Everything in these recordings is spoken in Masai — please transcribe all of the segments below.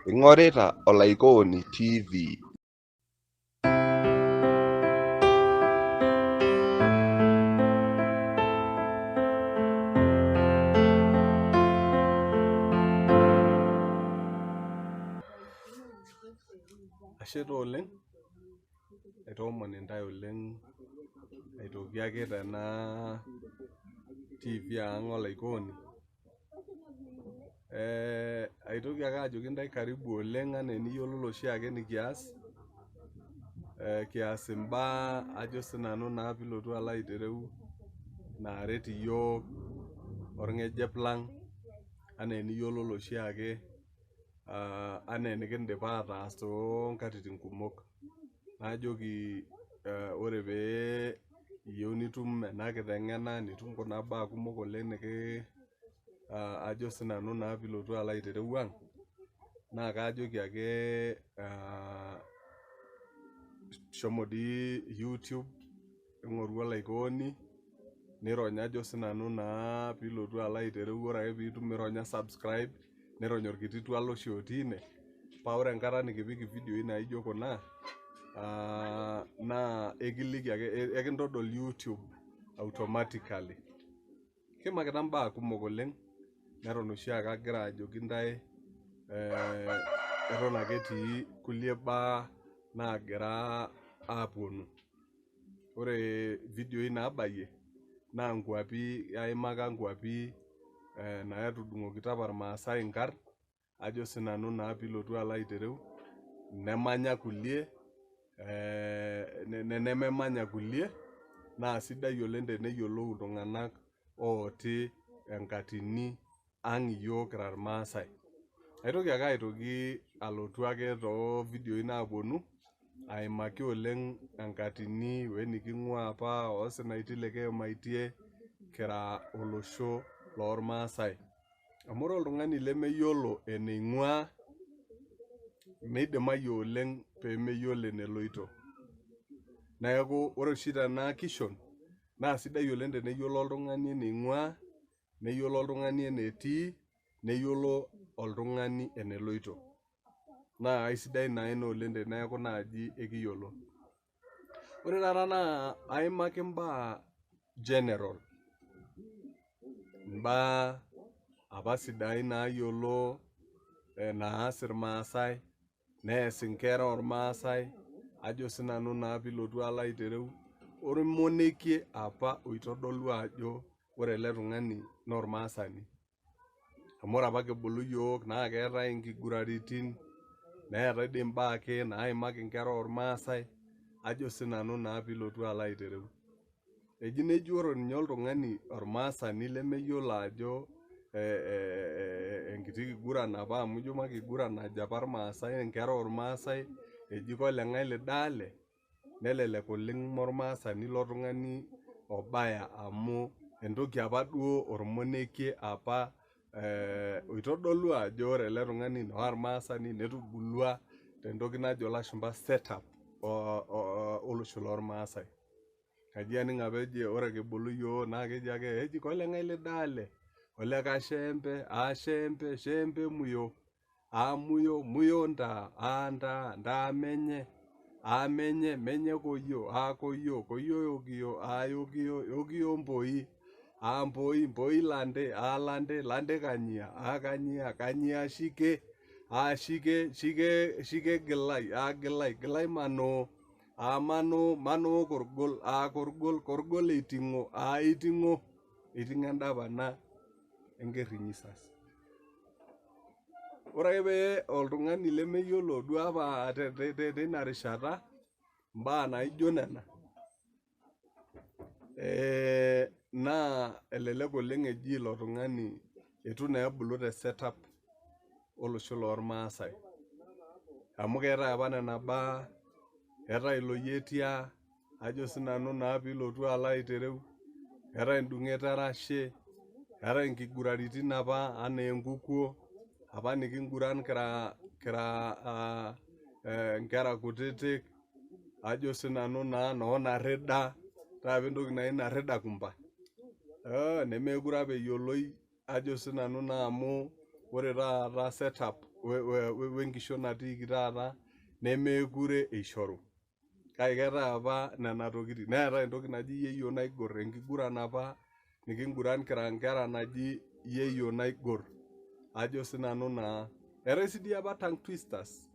Ing'orita Olaikooni TV. Ashe taa oleng, aitoomon intae oleng aitoki ake tena TV ang Olaikooni. Aitoki ake ajoki intae karibu oleng enaa eniyiololo oshiake enikias, kias imbaa ajo sinanu naa piilotu alo aitereu naaret iyiok orng'ejep lang enaa eniyiololo oshiake enaa enikindipa ataas toonkatitin kumok. Najoki ore pee iyieu nitum ena kiteng'ena nitum kuna baa kumok oleng ajo sinanu naa piilotu alo aitereu ang naa kajoki ake shomo dii YouTube ing'oru Olaikooni nironya ajo sinanu naa piilotu alo aitereu ore ake piitum nironya subscribe nirony orkiti tuala oshi otii ine paa ore enkata nikipik ividioi naijo kuna naa ekiliki ake ekintodol YouTube automatically. Kiimakita imbaa kumok oleng neton oshiake agira ajoki intae eton ake etii kulie baa naagira aaponu. Ore ividioi naabayie naa nkuapi aimaka nkuapi naatudung'okito apa irmaasai inkarn ajo sinanu naa piilotu alo aitereu nemanya kulie nememanya kulie naa sidai oleng teneyiolou iltung'anak ooti enkatini ang iyiok kira irmaasai. Aitoki ake aitoki alotu ake toovidioi naaponu aimaki oleng enkatini weniking'ua apa osinaitie likiimaitie kira olosho lormaasai. Amu ore oltung'ani lemeyiolo eneing'ua neidimayu oleng peemeyiolo eneloito. Neeku ore oshi tena kishon naa sidai oleng teneyiolo oltung'ani eneing'ua neyiolo oltung'ani enetii neyiolo oltung'ani eneloito. Naa aisidai naa ina oleng teneeku naaji ekiyiolo. Ore taata naa aimaki imbaa general, imbaa apa sidain naayiolo naas irmaasai nees inkera ormaasai ajo sinanu naa piilotu alo aitereu ormonekie apa oitodolu ajo ore ele tung'ani naa ormaasani. Amu ore apa kibulu iyiok naa keetae inkiguraritin neetae dii imbaa ake naimaki inkera ormaasai ajo sinanu naa piilotu alo aitereu. Eji neji ore ninye oltung'ani ormaasani lemeyiolo ajo enkiti kiguran apa amu ijo makiguran najo apa irmaasai inkera ormaasai eji koleng'ae lido ale nelelek oleng ime ormaasani ilo tung'ani obaya amu entoki apa duo ormonekie apa oitodolu ajo ore ele tung'ani naa ormaasani netubulua tentoki najo ilashumpa setup olosho lormaasai. Kaji aning apa eji ore kibulu iyiok naa keji ake eji koleng'ae lido ale ole kashembe ashembe shembe muyo amuyo muyo ntaa antaa ntaa menye amenye menye koyio akoyio koyio yokiyo ayokiyo yokiyo mboi amboi mboi lande alande lande kanyia akanyia kanyia shike ashike shike shike gilai agilai gilai manoo amanoo manoo korgol akorgol korgol eiting'o aiting'o eiting'o endapana enker inyi sasa. Ore ake pee oltung'ani lemeyiolo duo apa teina rishata imbaa naijo nena naa elelek oleng eji ilo tung'ani eitu naa ebulu te setup olosho lormaasai. Amu keetae apa nena baa, eetae iloyietia ajo sinanu naa piilotu alo aitereu, eetae endung'et erashe, eetae inkiguraritin apa anaa enkukuo apa nikinguran kira inkera kutitik ajo sinanu naa noo narrida, eetae apa entoki naji narrida kumba nemekure apa eyioloi ajo sinanu naa amu ore taata setup wenkishon natiiki taata nemeekure eishoru. Kake keetae apa nena tokitin. Neetae entoki naji yeyio naigor, enkiguran apa nikinguran kira nkera naji yeyio naigor ajo sinanu naa. Eetae sii dii apa tongue twisters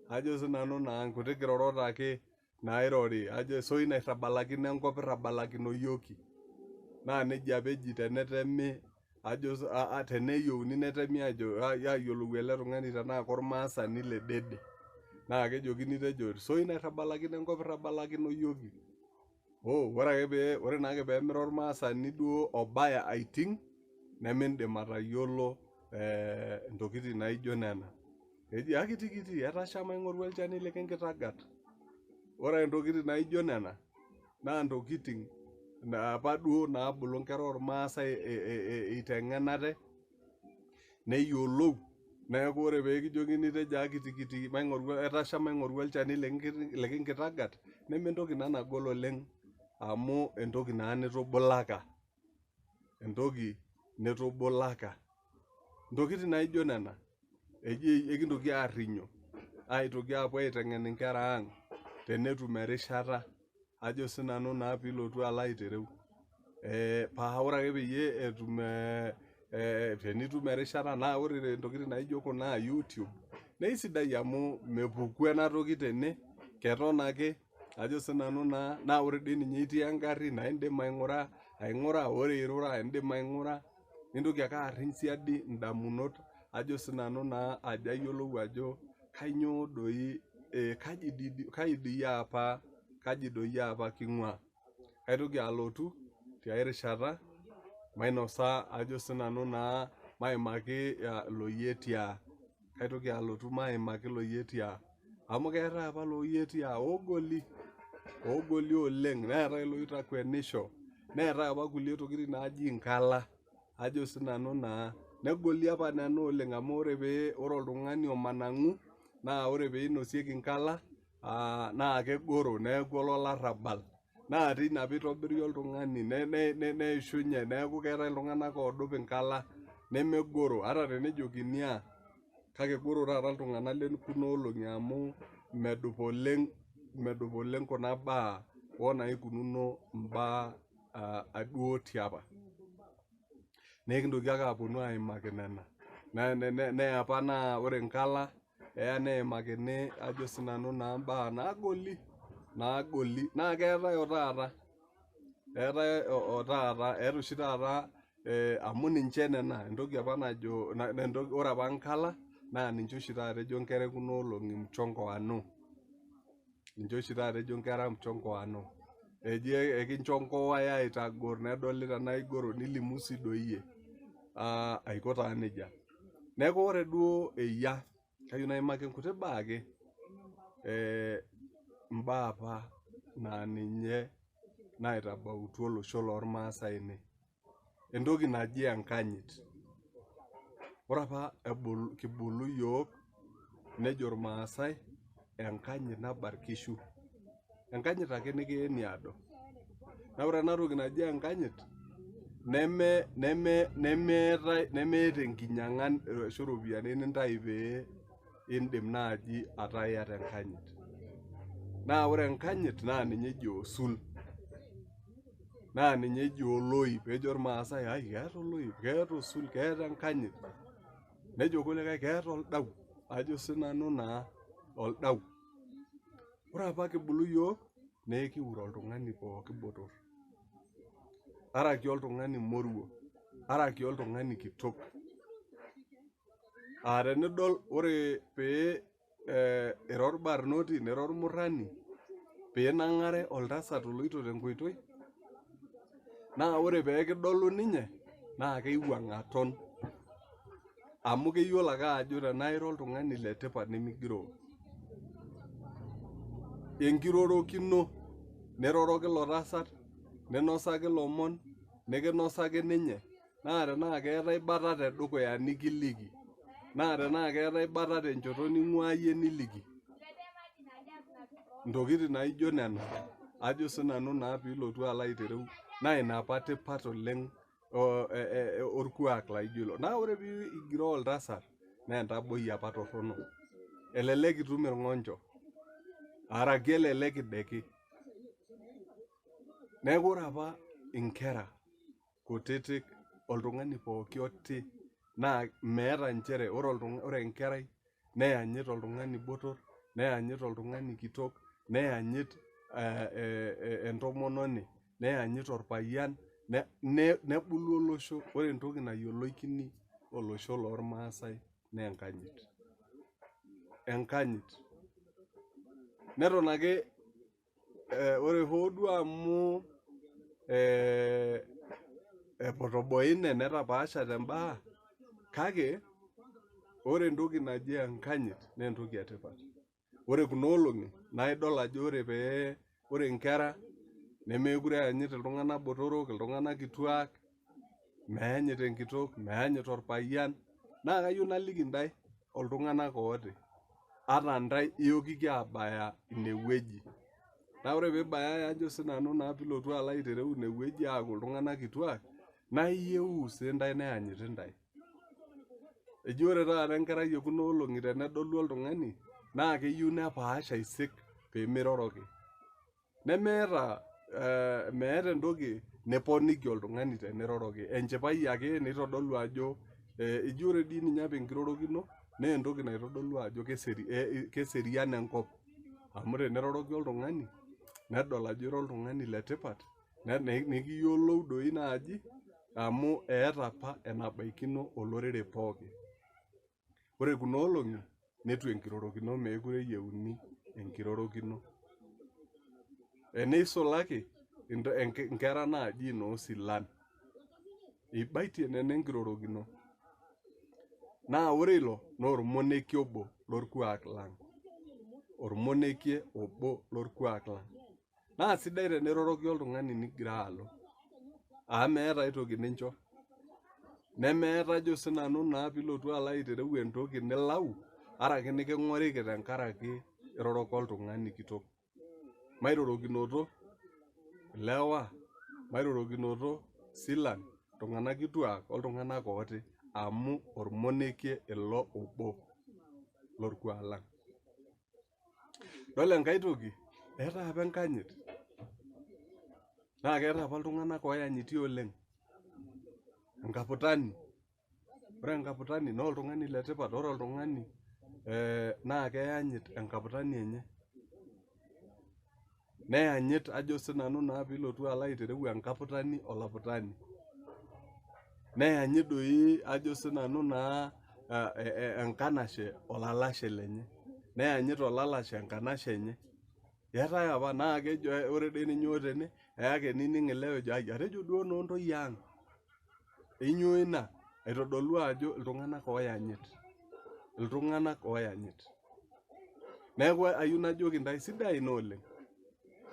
ajo sinanu naa nkuti kirorot ake nairori ajo esoi nairrabalakino enkop irrabalakinoyioki. Naa nejia apa eji tenetemi ajo teneyieuni netemi ajo ayiolou ele tung'ani tenaa kormaasani le dede. Naa kejokini tejo esoi nairrabalakino enkop irrabalakinoyioki. Oh ore ake pee ore naake peemira ormaasani duo obaya aiting nemindim atayiolo intokitin naijo nena. Eji akitikiti etasha maing'oru olchani likinkitagat. Ore intokitin naijo nena naa intokitin apa duo naabulu inkera ormaasai eiteng'enate neyiolou neeku ore pee tejo akitikiti maing'oru etasha maing'oru olchani likinkitagat nementoki ina nagol oleng amu entoki naa nitubulaka, entoki nitubulaka. Intokitin naijo nena eji ekintoki arrinyo aitoki apuo aiteng'en inkera ang tenetum erishata ajo sinanu naa piilotu alo aitereu. Paa ore ake peyie etum tenitum erishata naa ore intokitin naijo kuna YouTube naa eisidai amu mepuku ena toki tene keton ake ajo sinanu naa, naa ore dii ninye itii engarri naa indim aing'ura aing'ura ore irura indim aing'ura nintoki ake arriny siadi indamunot ajo sinanu naa ajo ayiolou ajo kanyoo doi kai doi apa kaji doi apa king'ua. Kaitoki alotu tiae rishata mainosa ajo sinanu naa maimaki iloyietiaa. Kaitoki alotu maimaki iloyietiaa amu keetae apa iloyietiaa oogoli, oogoli oleng neetae iloitakwenisho neetae apa kulie tokitin naaji inkala ajo sinanu naa negoli apa nena oleng amu ore pee ore oltung'ani omanang'u naa ore peinosieki inkala naa kegoro neeku ololarrabal. Naa tine apa itobiri oltung'ani neishunye neeku keetae iltung'anak oodup inkala nemegoro ata tenejokini aa kake egoro taata iltung'anak lekuna olong'i amu medup oleng, medup oleng kuna baa onaikununo imbaa duo tiapa. Naa ekintoki ake aponu aimaki nena. Neya apa naa ore inkala eya neimakini ajo sinanu naa imbaa naagoli, naagoli naa keetae otaata, eetae otaata eeta oshi taata amu ninche nena entoki apa najo ore apa inkala naa ninche oshi taata ejo inkera ekuna olong'i mchongoano ninche oshi taata ejo inkera mchongoano. Eji ekinchongoai aitagor nedoli tenaa igoro nilimu sii doi iyie aiko taa nejia. Neeku ore duo eyia kayieu naimaki nkuti baa ake imbaa apa naa ninye naitabautua olosho lormaasai ene. Entoki naji enkanyit. Ore apa kibulu iyiok nejo irmaasai enkanyit nabar kishu. Enkanyit ake nikiya eniado. Naa ore ena toki naji enkanyit nemeetae nemeeta enkinyang'a ashu iropiyiani nintayu pee indim naaji ataa iyata enkanyit. Naa ore enkanyit naa ninye eji osul. Naa ninye eji oloip. Ejo irmaasai ai keeta oloip, keeta osul, keeta enkanyit. Nejo kulikae keeta oldau ajo sinanu naa oldau. Ore apa kibulu iyiok naa ekiure oltung'ani pooki botor. Araki oltung'ani moruo, araki oltung'ani kitok. Aa tenidol ore pee ira orbarnoti nira ormurrani piinang'are oltasat oloito tenkoitoi naa ore peekidolu ninye naa keiwuang aton amu keyiolo ake ajo tenaa ira oltung'ani letipat nemigiroo. Enkirorokino niroroki ilo tasat ninosaki ilomon nikinosaki ninye naa tenaa keetae bata tedukuya nikiliki naa tenaa keetae bata tenchoto ning'ua iyie niliki. Intokitin naijo nena ajo sinanu naa piilotu alo aitereu naa ina apa tipat oleng orkuak laijo ilo. Naa ore pee igiroo oltasat naa entaboi apa torrono. Elelek itum irng'oncho araki elelek ideki. Neeku ore apa inkera kutitik oltung'ani pooki oti naa meeta nchere ore enkerai neyanyit oltung'ani botor, neyanyit oltung'ani kitok, neyanyit entomononi, neyanyit orpayian, nebulu olosho. Ore entoki nayiolokini olosho lormaasai naa enkanyit, enkanyit. Neton ake ore hoo duo amu epotoboine netapaashate imbaa kake ore entoki naji enkanyit naa entoki etipat. Ore kuna olong'i naa idol ajo ore pee ore inkera nemekure eyanyit iltung'anak botorok, iltung'anak kituak, meyanyit enkitok, meyanyit orpayian. Naa kayieu naliki intae oltung'anak ooti ata intae iyokiki abaya inewueji. Naa ore piibayaya ajo sinanu naa piilotu alo aitereu inewueji aaku iltung'anak kituak naa iyieu siintae neyanyiti intae. Eji ore taata enkerai e kuna olong'i tenedolu oltung'ani naa keyieu nepaash aisik peemiroroki. Nemeeta meeta entoki niponiki oltung'ani teniroroki, enchipai ake nitodolu ajo eji ore dii ninye ata enkirorokino naa entoki naitodolu ajo keserian enkop. Amu teniroroki oltung'ani nedol ajo ira oltung'ani letipat nikiyiolou doi naaji amu eeta apa enabaikino olorere pookin. Ore kuna olong'i netu enkirorokino meekure eyieuni enkirorokino. Eneisulaki inkera naaji inoosilan, eibaitie nena enkirorokino. Naa ore ilo naa ormonekie obo lorkuak lang', ormonekie obo lorkuak lang. Naa sidai teniroroki oltung'ani nigiroo alo amu meeta aitoki nincho nemeeta ajo sinanu naa piilotu alo aitereu entoki nilau araki niking'oriki tenkaraki iroroko oltung'ani kitok. Mairorokinoto ilewa, mairorokinoto silan, iltung'anak kituak oltung'anak ooti amu ormonekie ilo obo lorkuak lang. Yiolo enkae toki, eetae apa enkanyit naa keetae apa iltung'anak oyanyiti oleng. Enkaputani, ore enkaputani naa oltung'ani letipat, ore oltung'ani naa keyanyit enkaputani enye. Neyanyit ajo sinanu naa piilotu alo aitereu enkaputani olaputani. Neyanyit doi ajo sinanu naa enkanashe olalashe lenye. Neyanyit olalashe enkanashe enye. Eetae apa naa kejo ore dii ninye otene eyake nining ilewa ejo ai atejo duo inoontoyie ang. Inyoo ina? Aitodolu ajo iltung'anak oyanyit, iltung'anak oyanyit. Neeku ayieu najoki intae sidai ina oleng.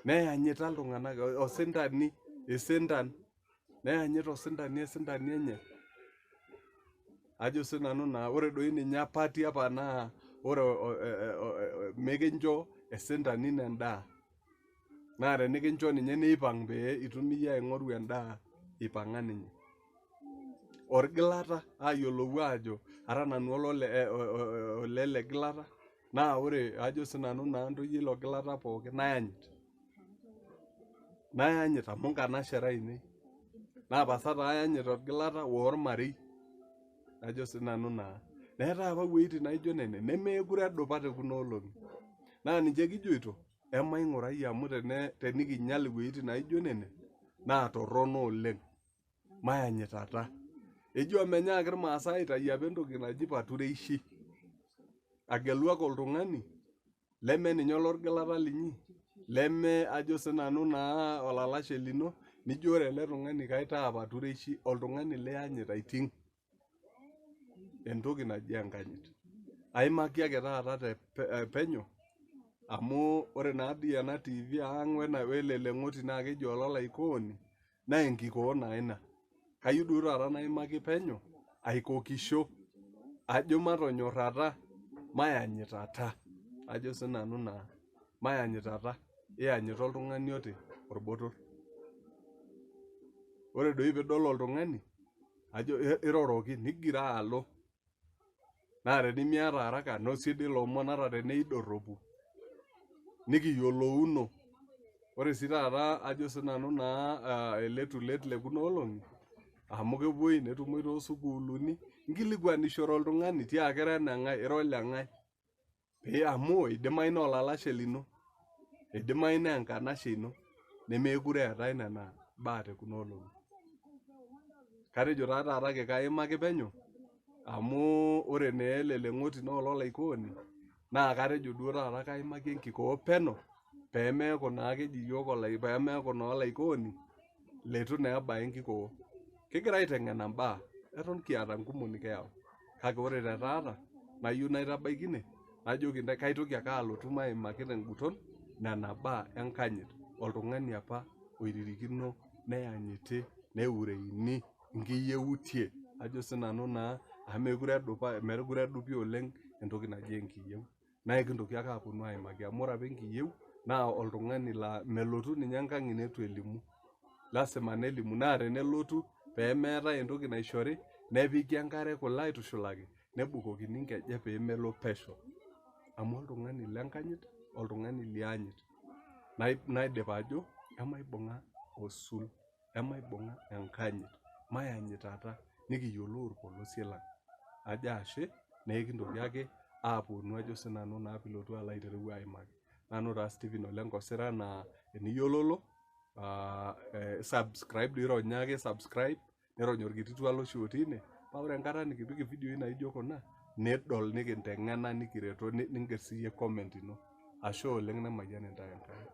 Neyanyita iltung'anak osintani isintan, neyanyit osintani esintani enye. Ajo sinanu naa ore doi ninye apa tiapa naa ore mikincho esintani ino endaa. Naa tenikincho ninye neipang' pee itum iyie aing'oru endaa ipang'a ninye. Orgilata ayiolou aajo ara nanu olele gilata naa ore ajo sinanu naa ntoyie ilo gilata pookin nayanyit. Nayanyit amu nkanashera ainei. Naa pasa taa ayanyit orgilata wormarei ajo sinanu naa. Neetae apa iwueitin naijo nene nemeekure edupa te kuna olong'i. Naa ninche kijoito emaing'urai amu tenikinyial iwueitin naijo nene naa torrono oleng. Mayanyitata. Eji omenyaaki irmaasai aitayu apa entoki naji patureishi. Agelu ake oltung'ani leme ninye olorgilata linyi, leme ajo sinanu naa olalashe lino, nijo ore ele tung'ani kaitaa patureishi, oltung'ani liyanyit aiting'. Entoki naji enkanyit. Aimaki ake taata te penyo amu ore naa dii ena tv ang weleleng'oti naa keji ololaikooni naa enkikoo naa ina. Kayieu duo taata naimaki penyo aikokisho ajo matonyorrata mayanyitata ajo sinanu naa mayanyitata iyanyita oltung'ani oti orbotor. Ore doi piidol oltung'ani ajo iroroki nigiroo alo. Naa tenimiata araka nosie dii ilomon ata teneidorropu nikiyiolouno. Ore sii taata ajo sinanu naa ele tulet lekuna olong'i amu kepuoi netumoi toosukuuluni, nkilikuanishore oltung'ani tiaki ira eneng'ae, ira oleng'ae pee amu idimayu naa olalashe lino, idimayu naa enkanashe ino nemeekure eetae nena baa tekuna olong'i. Katejo taa taata kaimaki penyo amu ore naa ele leng'oti naa ololaikooni naa katejo duo taata kaimaki enkikoo peno pemeeku naa keji iyiok pemeeku naa olaikooni leitu naa ebaya enkikoo. Kigira aiteng'ena imbaa eton kiata nkumok nikiyau kake ore te taata nayieu naitabaiki ine najoki intae kaitoki ake alotu maimaki tenguton nena baa enkanyit. Oltung'ani apa oiririkino neyanyiti neureini nkiyieutie ajo sinanu naa amu mekure edupa mekure edupi oleng entoki naji enkiyieu naa ekintoki ake aponu aimaki amu ore apa enkiyieu naa oltung'ani laa melotu ninye enkang ino eitu elimu lasima nelimu naa tenelotu pemeetae entoki naishori nepiki enkare kule aitushulaki nebukokini inkejek peemelo pesho amu oltung'ani lenkanyit oltung'ani lianyit naidip ajo emaibung'a osul emaibung'a enkanyit mayanyitata nikiyiolou irpolosien lang ajo ashe neekintoki ake aponu ajo sinanu naa piilotu alo aitereu aimaki nanu taa Stephen ole Nkosira enaa eniyiololo subscribe dii ronya ake subscribe nironya orkiti tuala oshi otii ine paa ore enkata nikipik ividioi naijo kuna nidol nikinteng'ena nikireto ningerr siiyie comment ino ashe oleng nemayian intae Enkai.